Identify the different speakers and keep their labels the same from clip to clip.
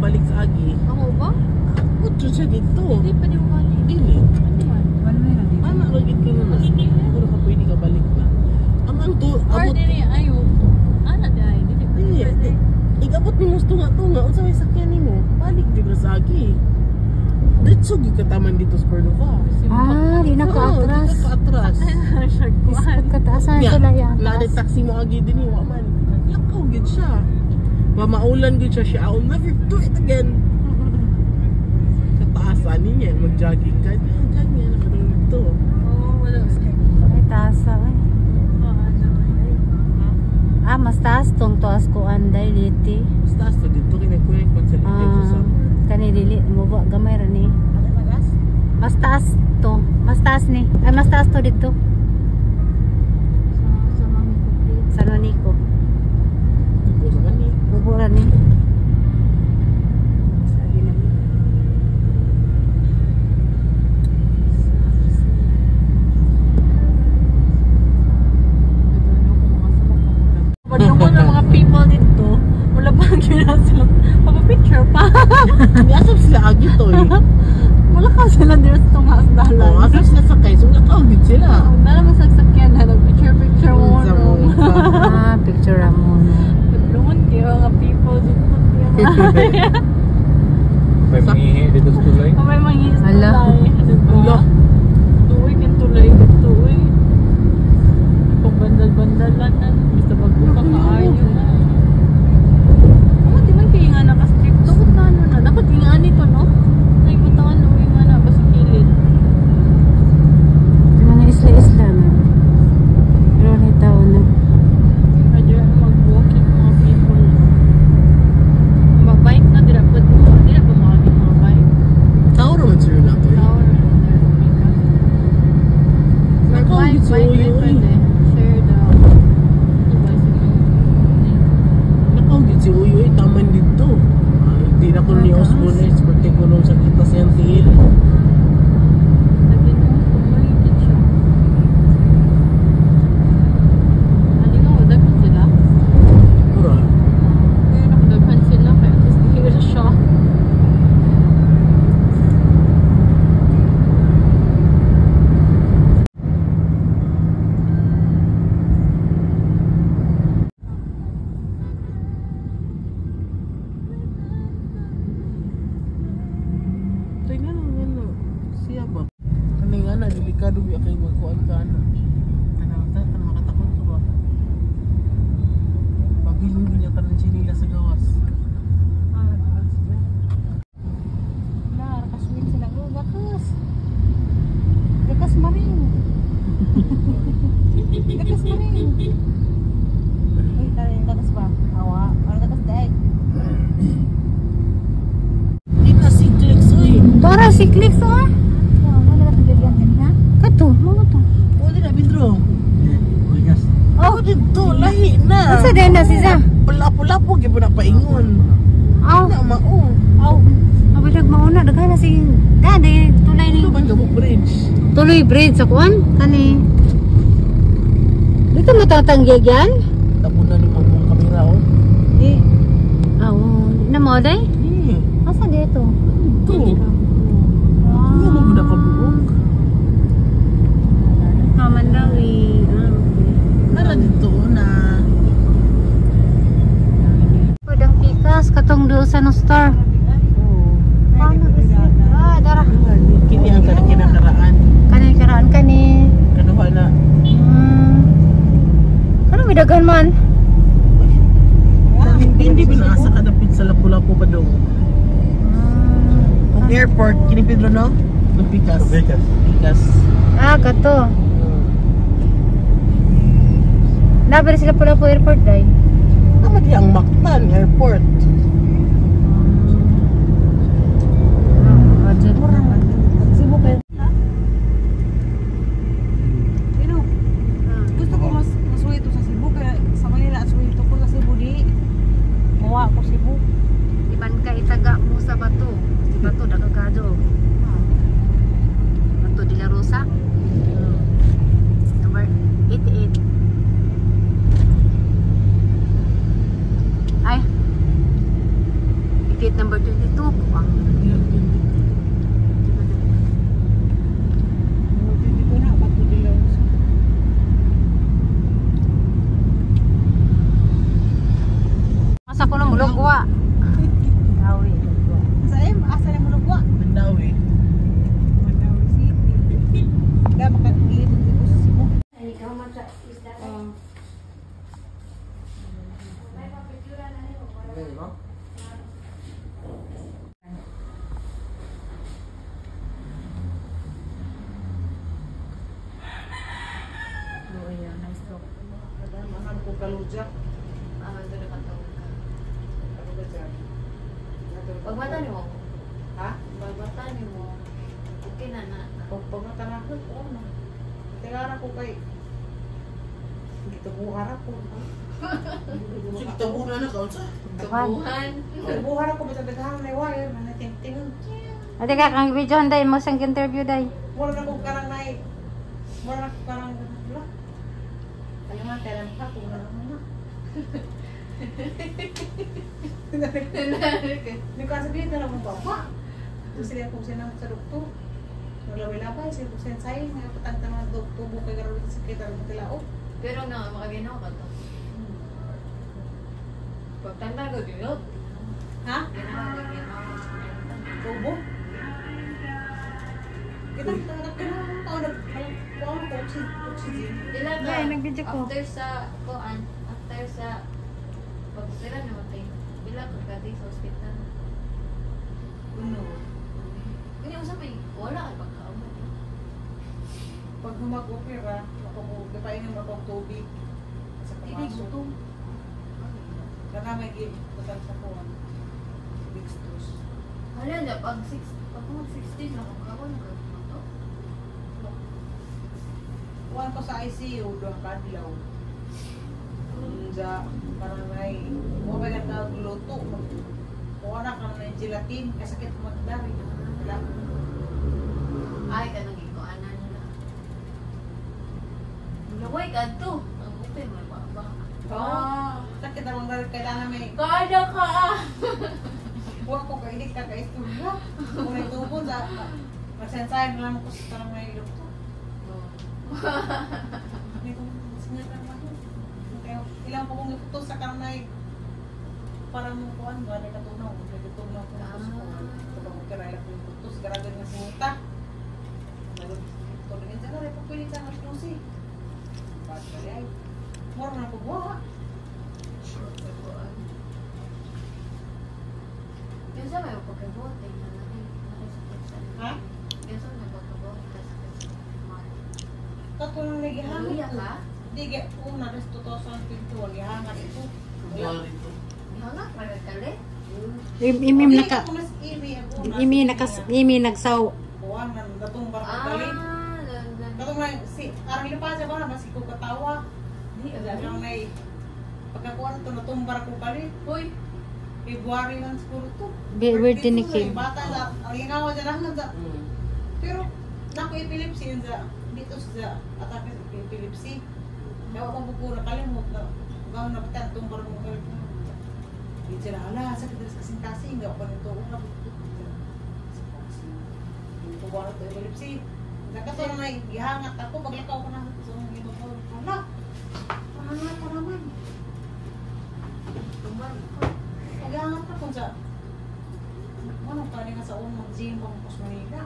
Speaker 1: balik sa agi.
Speaker 2: Ako ba?
Speaker 1: Utso siya dito.
Speaker 2: Hindi pa di mo balik.
Speaker 1: Dili.
Speaker 2: Ano man?
Speaker 1: Ana ra gid ka na. Siguro ka pwede ka balik na. Ang to
Speaker 2: Or
Speaker 1: abot
Speaker 2: dili ayo. Ana di ay dili.
Speaker 1: Dili. Igabot ni mo tunga-tunga unsa may sakyan nimo? Balik jud ka sa agi. Diretso gyud ka taman dito sa Cordova.
Speaker 3: Ah, di na ko
Speaker 1: Oo,
Speaker 3: atras.
Speaker 1: Di ka atras.
Speaker 3: Iskot ka taas na
Speaker 1: Nya,
Speaker 3: tulay ang
Speaker 1: naa
Speaker 3: taas.
Speaker 1: taxi mo agi dinhi wa man. Lakaw gyud siya. Pamaulan gyud siya siya. I'll never do it again. Kataasan niya mag-jogging ka. Jogging na ka dito.
Speaker 2: Oo, wala.
Speaker 3: Ay, taas ah, ay.
Speaker 2: Oo, ano.
Speaker 3: Ah, mas taas tong taas ko anday liti.
Speaker 1: Mas taas to dito kay nagkunik man sa Leyte sa
Speaker 3: Ah,
Speaker 1: summer.
Speaker 3: kani dili mo ba gamay ra ni. Mas taas to. Mas taas ni. Ay, mas taas to dito.
Speaker 2: Sa mami ko.
Speaker 3: Sa Nonico.
Speaker 1: Dito sa kani.
Speaker 3: Bubo ra ni. Sabi na.
Speaker 2: Pag mo ng mga people dito, wala pa ang gina sila. Papa-picture pa.
Speaker 1: Asap sila agi to eh.
Speaker 2: Wala ka sila dito sa tungas dalan.
Speaker 1: Oh, asap sila sakay. So lakaw gid sila.
Speaker 2: Wala man sagsakyan na nag-picture-picture mo.
Speaker 1: Sa
Speaker 2: No?
Speaker 1: mga
Speaker 3: Ah, picture ra mo. No.
Speaker 2: Padlungon kayo mga people dito.
Speaker 4: May mangihi dito sa tulay.
Speaker 2: May mangis
Speaker 3: Ala.
Speaker 2: tulay. Diba?
Speaker 1: Ala.
Speaker 2: Tuwi kin tulay dito uy. Pagbandal-bandalan na. Basta bago ka kaayo na. Oh, di man kayo nga naka-strip. Dapat na ano na. Dapat nga nito, no? Ay, butangan no. Yung nga na. Basta kilid.
Speaker 3: Yung mga isla-isla na. Pero ni tao na.
Speaker 2: Medyo mag-walking mga people. Mag-bike na. Dira pa. Dira pa mga mga bike.
Speaker 1: Tao ra man sila na to. Eh.
Speaker 2: Tower.
Speaker 1: Lakaw
Speaker 2: Bike,
Speaker 1: gid sa
Speaker 2: bike,
Speaker 1: uyo.
Speaker 2: bike,
Speaker 1: Eh.
Speaker 2: pwede. Share the bicycle.
Speaker 1: Lakaw gid si Uyo eh. Taman dito. Ay, di na ko ni Osborne eh. Birthday ko nung sakita sa iyang tiil.
Speaker 2: Lagi nung community siya. Ano nga, daghan sila.
Speaker 1: Mura.
Speaker 2: Kaya nakadaghan sila, kaya at least hindi na siya.
Speaker 1: Tingnan mo nga no. Siya ba? Kani nga na, delikado biya kay magkuan ka na. Ano, ta, ano makatakot ka ba? Pabilin din niya tanang sinila sa gawas.
Speaker 3: Wala, nakaswing sila. Oh, gakas. Gakas maring. Gakas maring. Uy, tara yung gakas ba? Awa. Ano gakas daig?
Speaker 1: Di na si Clicks, uy.
Speaker 3: Tara, si Clicks, ah. Kato, mga to.
Speaker 1: Pwede na, Pedro.
Speaker 4: Bigas.
Speaker 1: Oh, dito, lahi na.
Speaker 3: Unsa din na siya?
Speaker 1: Pula-pula po, gyud na paingon.
Speaker 3: Aw,
Speaker 1: Na mao.
Speaker 3: aw. Abi nagmauna daghan na si dadi tulay ni
Speaker 1: Ito ba ang bridge?
Speaker 3: Tuloy bridge sa kuan kani. Dito mo tatanggyagyan?
Speaker 1: Tabunan ni mong kamera, oh.
Speaker 3: Di. Aw, na mo day?
Speaker 1: Eh,
Speaker 3: Asa dito?
Speaker 1: ito. Ano mo na kabuok?
Speaker 3: Kaman daw eh. Ah, okay.
Speaker 1: Nara dito na.
Speaker 3: Pwedeng pikas katong doon sa no store. Paano Ah, dara.
Speaker 1: Kini ang kanang kinakaraan.
Speaker 3: Kanang karaan kani.
Speaker 1: Kaduha na.
Speaker 3: Kano may daghan man?
Speaker 1: Hindi ba naasa ka dapit sa Lapu-Lapu ba dong? Kung airport, kini Pedro no? Ang Pikas.
Speaker 4: Bigas.
Speaker 1: Pikas.
Speaker 3: Ah, kato. Nabari sila pula po airport day.
Speaker 1: Tama di ang Mactan Airport.
Speaker 3: Budget.
Speaker 2: Cebu kayo. Pero, gusto ko mas masuwito sa Cebu kaya sa Manila suwito ko sa Cebu di. Mawa ko Cebu.
Speaker 3: Iban ka itaga mo sa bato. Si bato dagagado. Bato de la Rosa. Number 88. Ay. Dito ang
Speaker 1: Dito na, bato dilaw.
Speaker 3: Asa ko na mulugwa. Dawi lugwa.
Speaker 5: Sa M, asa na mulugwa?
Speaker 1: Mandawi.
Speaker 5: Mandawi City. Da makagilid dito sa Cebu.
Speaker 3: Oh. Luya, nice look.
Speaker 5: Alam ko kaludya.
Speaker 2: Ah, doon nakatawag ka.
Speaker 5: Ano ba dyan?
Speaker 2: Pagmata ni mo.
Speaker 5: Ha?
Speaker 2: Pagmata ni mo. Okay na na.
Speaker 5: Pagmata na ako, oo na. Tingara ko kay gitubuhan ako.
Speaker 1: Sige, tabo na na, kaunsa.
Speaker 2: Tubuhan.
Speaker 5: Gitubuhan ako basta daghan na wire na tingting.
Speaker 3: Ate ka kang video day mo sang interview day.
Speaker 5: Mura na ko karang nay. Mura na ko karang wala. Ayo nga kailan pa ko na naman na. Hindi ko sabihin na lang ba? Tapos sila kung sila sa doktor. Nalaway-labay, sila kung sila sa'yo. Nga patang tanong doktor, bukay karoon sa sakit ang tilaok.
Speaker 2: Pero na, makaginaw ka to. Pagtanda ko, dinot.
Speaker 5: Ha?
Speaker 2: Ginaw ko, ginaw.
Speaker 5: Tubo? Kita kita kita tao nag kuan ko oxygen.
Speaker 2: Dila ka.
Speaker 3: Day, nag-video ko.
Speaker 2: After sa, kuan, after sa, pag-opera na matay. Bila ka kati sa ospital.
Speaker 5: Uno.
Speaker 2: Kanya usap eh, wala ka pagkaamot.
Speaker 5: Pag mag-opera, mapapaingin mo akong tubig. Sa
Speaker 2: Hindi
Speaker 5: pumasok.
Speaker 2: gutom.
Speaker 5: Kana may gibutan sa kuan. Dextrose.
Speaker 2: Wala na, pag 6, pag mag 16 na kung kaon ka to.
Speaker 5: Kuan ko sa ICU duha ka adlaw. Unja parang may mo ba ka luto. Kuan na kang may gelatin kasakit magdari. Wala.
Speaker 2: Ay, kanang ikuanan na. Laway ka to. Ang open, may baba.
Speaker 5: Oh, sakit ang magdari kailangan may
Speaker 2: Kada ka ah!
Speaker 5: Huwag ko kainit ka kaistorya. Kung may tubo sa magsensay na lang ko sa parang may luto. May singa na ako. Kaya ilang po kong iputos sa karnay para mo kuan ba na katunaw, nagatunaw ko sa kuan. Kapag ko kaya ko iputos, grabe nga singuta. Tulungin sa kare pagpili sa mas lusi. Bakit ay? Mura na ko buha.
Speaker 2: Yun sa may pagkabuhat eh. Nakisakit sa
Speaker 5: Ha?
Speaker 2: Yun sa may pagkabuhat kasakit sa
Speaker 5: Katulong nagihangat
Speaker 2: Luya
Speaker 5: ko.
Speaker 2: ka?
Speaker 5: Di ga una res 2021 gihangat ito.
Speaker 1: February to.
Speaker 2: Gihangat pa rin kali.
Speaker 3: Imim naka
Speaker 5: Ako mas imi ako na.
Speaker 3: imi naka imi nagsaw.
Speaker 5: Kuan man datong barangay.
Speaker 2: Ah,
Speaker 5: Katong may si arang lipa siya ba mas ko katawa.
Speaker 2: Di,
Speaker 5: Ang may pagkakuan to natumbar ko kali.
Speaker 2: Hoy,
Speaker 5: February lang siguro to.
Speaker 3: Birthday ni
Speaker 5: 32
Speaker 3: Kim.
Speaker 5: na, Bata sa ang gingawa dyan lang sa. Pero nako epilepsy yun sa dito sa atake sa epilepsy. Kaya ako buko na kalimot na gawin na patan tumbar mo kali. Di sila ala sakit sa kasing-kasing gaw pa nito una Tuwa na to epilepsy. Nakato na may gihangat ako paglakaw ko na sa mga iba ko. Hala. Hangat pa naman.
Speaker 2: tumbar ko.
Speaker 5: Paghangat na kung sa ano pa nga sa unang gym pang sa Manila.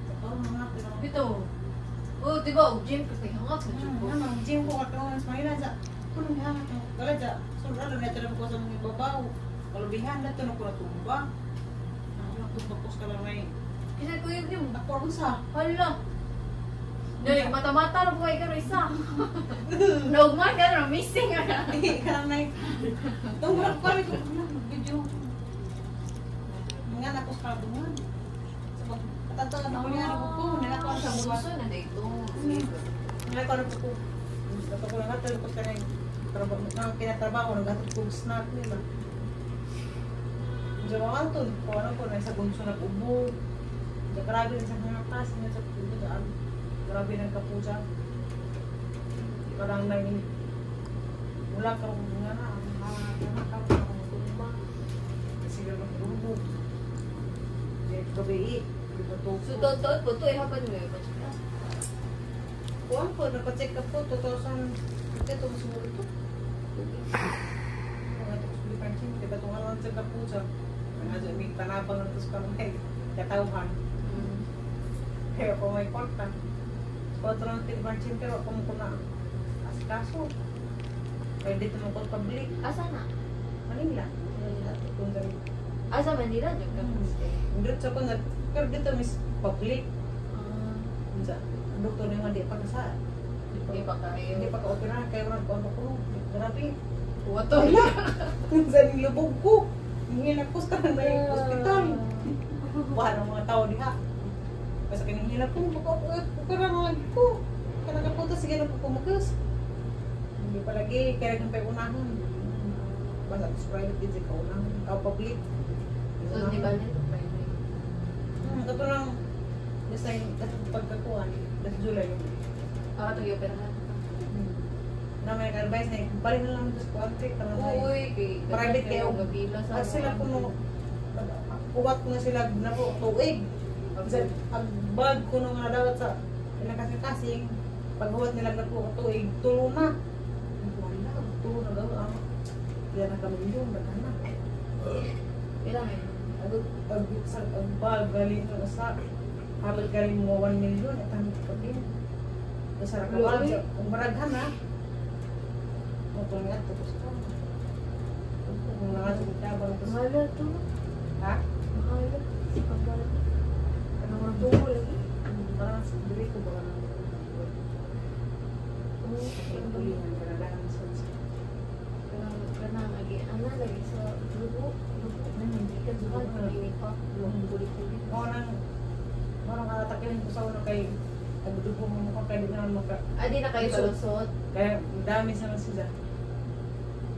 Speaker 5: Sa karon mga pero
Speaker 2: Ito. Oh, di ba? Og gym kasi hangat sa gym ko.
Speaker 5: Ano, gym ko karon sa Manila sa kuno gihangat ako. Dala sa sulod na na ko sa mga babaw. Kalubihan na to na ko natumba. Ako natumba ko sa kalamay.
Speaker 2: Kasi kuyog niyo.
Speaker 5: Ako ron sa.
Speaker 2: Hala. Nay, mata-mata na buhay ka rin isa. Naugman ka na, missing ka na.
Speaker 5: Kalamay. Tumba ko ko video. Mga na ko sa kalabungan. Sa pagkatadto na ko niya ko nila ko sa buwan.
Speaker 2: Gusto na dito.
Speaker 5: Nila ko ko. Gusto ko lang ato ko sa nang trabaho nang kinatrabaho nang ko snack nila. Jawa to, ko ano ko na sa gunso nag-ubo. Grabe na sa hangakas, na sa ubo daan. Grabe nang kapuja. Parang nang wala ka nga na ang mga ka tumba. Sige nag-ubo. Gabi. Di ba to?
Speaker 2: So, taon po to, eh, hapan mo eh. Pa-check up.
Speaker 5: Kuan po, nagpa-check up po, 2000, ito, mas mura to. Mga ito, di pa rin, di ba ito nga lang check up po siya. Mga dyan, may tanabang na ito sa kamay, katauhan. Kaya ako may kwarta. Kwarta lang ito, di pero ako mo ko na asikaso. Kaya dito mo ko public.
Speaker 2: Asa na?
Speaker 5: Manila. Kung dali.
Speaker 2: Asa Manila, dyan ka stay.
Speaker 5: Dito ko na, pero dito mis public.
Speaker 2: Ah,
Speaker 5: Unsa, ang doktor na nga di pa kasa.
Speaker 2: di pa kayo.
Speaker 5: Hindi pa ka-opera, kaya wala ko ano ko. Grabe.
Speaker 2: Wato.
Speaker 5: Unsa ning lubog ko. Hingin ako sa may ospital. Wala ng mga tao diha. Basta kinihila ko, maka-opera na lagi ko. Kanang kapunta, sige na po kumakas. Hindi pa lagi, kaya nang pa'y unahon. Basta sa private din siya kaunahon. Ka public.
Speaker 2: So, di ba nito private?
Speaker 5: Kato lang, basta yung pagkakuan, das July.
Speaker 2: Ah, ito yung operahan.
Speaker 5: Na may advice na balik na lang sa kuante kanang
Speaker 2: Uy, kay
Speaker 5: Private kayo.
Speaker 2: Gabila sa
Speaker 5: Ah, sila kuno uwat ko na sila na po tuig. Sa ang bag ko nung nadawat sa pinakasing paghuwat nila na po tuig tulo na. Wala, tulo na daw ang kaya na kami yun, daghan na.
Speaker 2: Ilang eh?
Speaker 5: Ag ag sa ang bag galing na sa habit galing mo 1 million at ang kapin. Sa rakabag, kung baraghan na. Mo nga tapos ko. Kung nga sa tabang tapos.
Speaker 2: Mahal to.
Speaker 5: Ha?
Speaker 2: Mahal. Sa. Ano mo tungo lagi?
Speaker 5: Parang sa dili ko ba nang pulingan ka na lang sa
Speaker 2: Kanang agi ana lagi sa dugo. Dugo. Gikan sa kan pa. Puli-puli.
Speaker 5: Mo nang mo nang katakihin ko sa una kay nagdugo mo mukha kay di na maka
Speaker 2: Ah, di na kayo kalusot.
Speaker 5: kaya dami sa mga sila.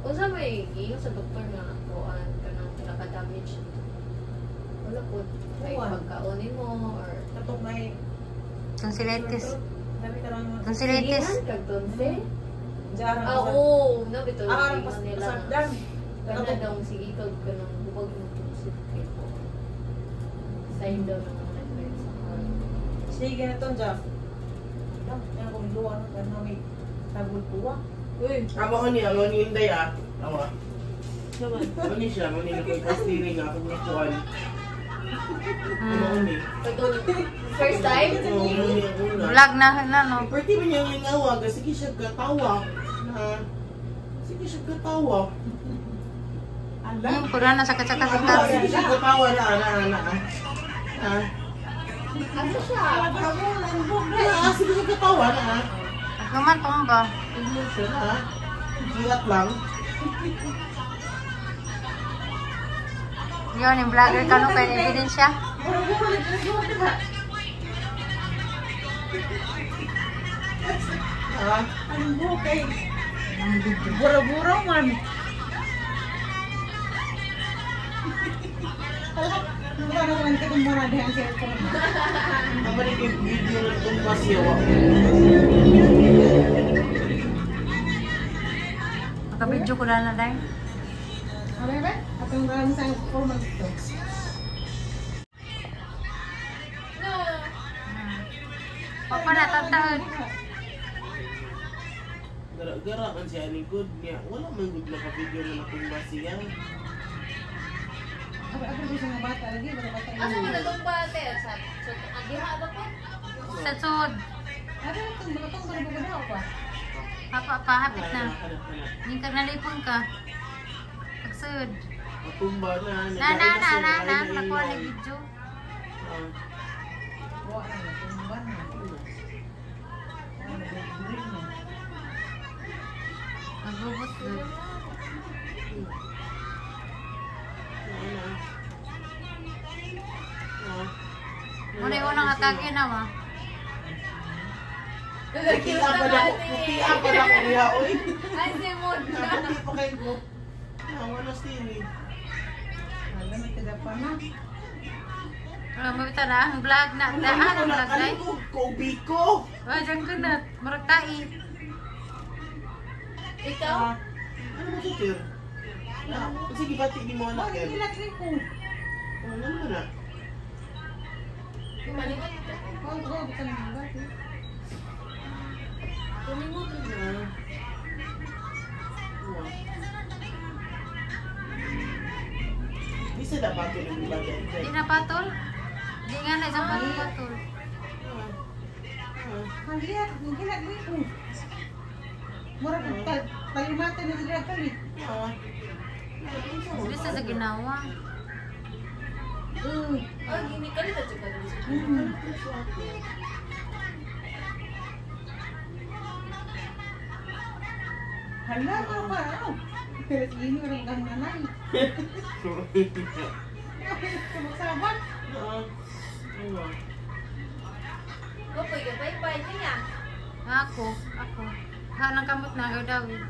Speaker 2: Unsa may giingon sa doktor nga kuan kanang naka-damage? Wala po. Kay pagkaon nimo or
Speaker 5: Katong may
Speaker 3: Tonsillitis.
Speaker 5: Dami ka lang
Speaker 3: Tonsillitis.
Speaker 2: Kag tonse?
Speaker 5: Diyan
Speaker 2: Ah, oo, na bitaw
Speaker 5: Ah,
Speaker 2: ingon nila nga.
Speaker 5: dan.
Speaker 2: Kana daw sige kag kanang hubag mo tonsil kay po. Sign daw ng mga nag sa heart.
Speaker 5: Sige na to dyan. Yan, yan kung luwa no kan may tagul kuwa.
Speaker 2: Uy,
Speaker 1: Amo ko niya, amo ni Inday ah. Amo.
Speaker 2: naman.
Speaker 1: Amo ni siya, amo ni nagpag-steering ako ng kuwan. Amo ko ni.
Speaker 2: First time?
Speaker 1: Oo, amo ni ang una.
Speaker 3: Vlog na na no.
Speaker 1: Pwede ba niya yung awa? Sige siya katawa. Na, sige siya katawa.
Speaker 3: Pura na sakit sakit
Speaker 1: Ah, sige siya katawa na, na, na, na. Ah,
Speaker 2: Asa siya?
Speaker 1: ah, sige siya katawa na. ah.
Speaker 3: Naman tumba.
Speaker 1: Ano siya na? Gilat lang.
Speaker 3: Yun, yung vlogger ka no, kaya ebidensya.
Speaker 1: Ah,
Speaker 5: Anong bukay? Bura-bura man. Ano naman kita muna diyan sa cellphone.
Speaker 1: ang malig yung video ng tumba siya.
Speaker 3: Makabidyo ko na na dahil.
Speaker 5: Aray ba? Atong ran sa formal dito.
Speaker 3: Papa na tatahod.
Speaker 1: Gara-gara man siya ni good niya. Wala man good na ka-video na natumba siya.
Speaker 5: Ako ako sa mga bata lagi, bata bata.
Speaker 2: Asa man natumba te? Sa sa diha ba po?
Speaker 3: Sa sud.
Speaker 5: Ano itong mga tong bura daw pa?
Speaker 3: Papa, pahapit na. Hindi ka nalipon ka. Pagsud.
Speaker 1: Natumba na.
Speaker 3: Na na na na na. Nakuha na video.
Speaker 1: Ah,
Speaker 5: Wa na tumba na. Ano na.
Speaker 3: Nagbubot good.
Speaker 1: ah.
Speaker 3: Muna yung unang atake na ma.
Speaker 1: Puti pa na ako. Puti pa na ako niya. Oy.
Speaker 2: Ay, si Mon.
Speaker 1: Puti pa kayo ko. Ah, wala steering.
Speaker 5: Wala may kadapa na.
Speaker 3: Wala mo bitaw na ang vlog na. Daan ang vlog na.
Speaker 1: Ano ko biko?
Speaker 3: Oh, dyan ko na. Murag tai.
Speaker 2: Ikaw?
Speaker 1: Ano ba ito, sir? Na, sige, bati ni mo anak
Speaker 5: Oh,
Speaker 1: yan.
Speaker 5: hindi lang ko.
Speaker 1: Oh, ano mo na?
Speaker 2: Palimot.
Speaker 5: Oh, go, sa mga.
Speaker 1: Tumingod na. Uwa. Di sa dapat yung bagay.
Speaker 3: Di na patol? Di nga na isang patol patol.
Speaker 5: Ang gilat, ang gilat mo. Mura kag talimatan na sila kalit.
Speaker 3: Dili sa ginawa.
Speaker 2: Ah, gini ka rin sa ka.
Speaker 5: Hala ka pa. Pero sige ni orang kang nanay. Sumasabat.
Speaker 1: Uwa.
Speaker 2: Wapoy ka pay niya.
Speaker 3: Ako, ako. Ha nang kamot na agaw daw. Eh.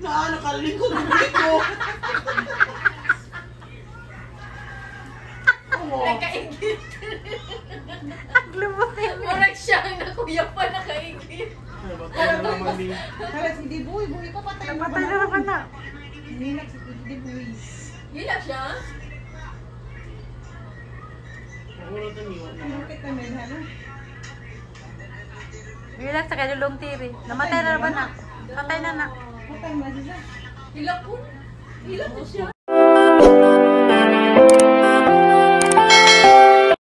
Speaker 1: Na, nakalingkod mo ko. Oo.
Speaker 2: Nakaigit.
Speaker 3: Aglubot eh.
Speaker 2: Murag siya ang nakuya pa nakaigit.
Speaker 1: Ano ba? Kaya naman ni.
Speaker 5: Hala si Diboy, buhi ko patay.
Speaker 3: Patay na naman na.
Speaker 5: Nilak si Diboy.
Speaker 2: Gila siya.
Speaker 1: Wala to ni wala.
Speaker 5: Lupit na men hala.
Speaker 3: Relax sa kalulong tiri. Namatay na naman na. Patay na na.
Speaker 5: Patay man siya.
Speaker 2: Gila po. Gila po siya.